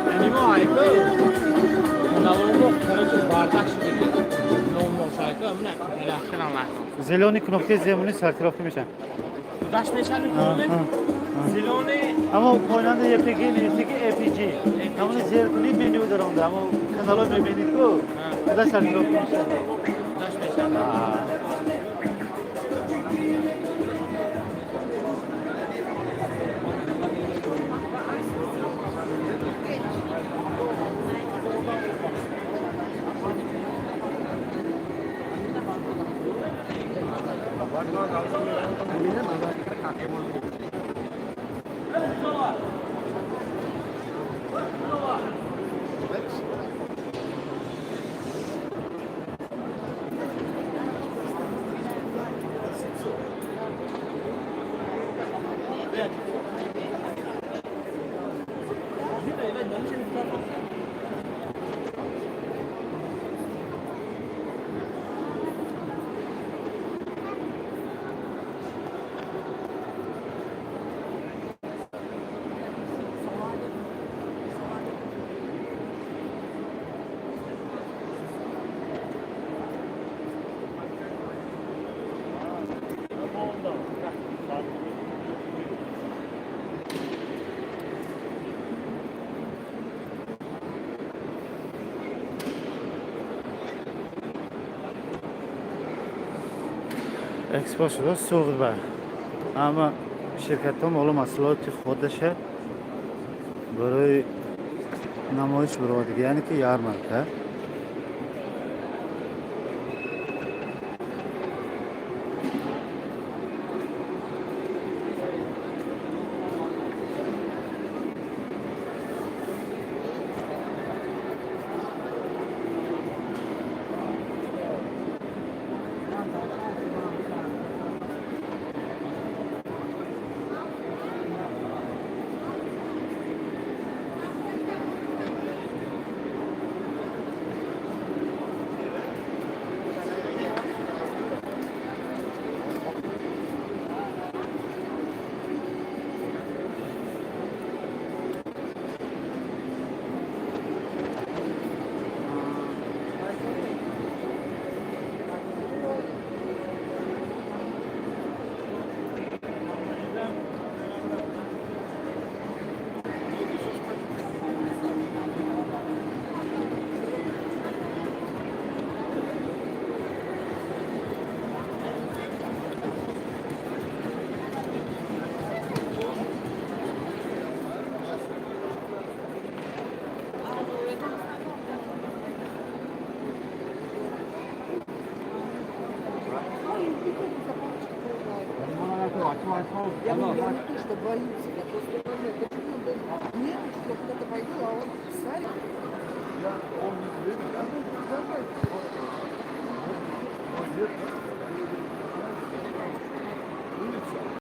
Понимаю, налогу, короче, бардак шуд. Номошайко, мына рахтан. Зелёный кнопка земуни сортировка мешан. Даш мешани полный? Зелёный. Аммо поинанда EPG менависӣ, APG. Ҳамони зер кунӣ, меню даронда. Ҳамо каналҳо мебинед ку. Куда сортировка мешан. Даш мешани. Экспо шуда Суғд ба ҳама ширкатҳо молу маҳсулоти худаша барои намоиш баровардага, яъне ки ярмарка. Я говорю, я не то, что боюсь, я просто говорю, почему он должен нервничать, я куда-то пойду, а он сарик.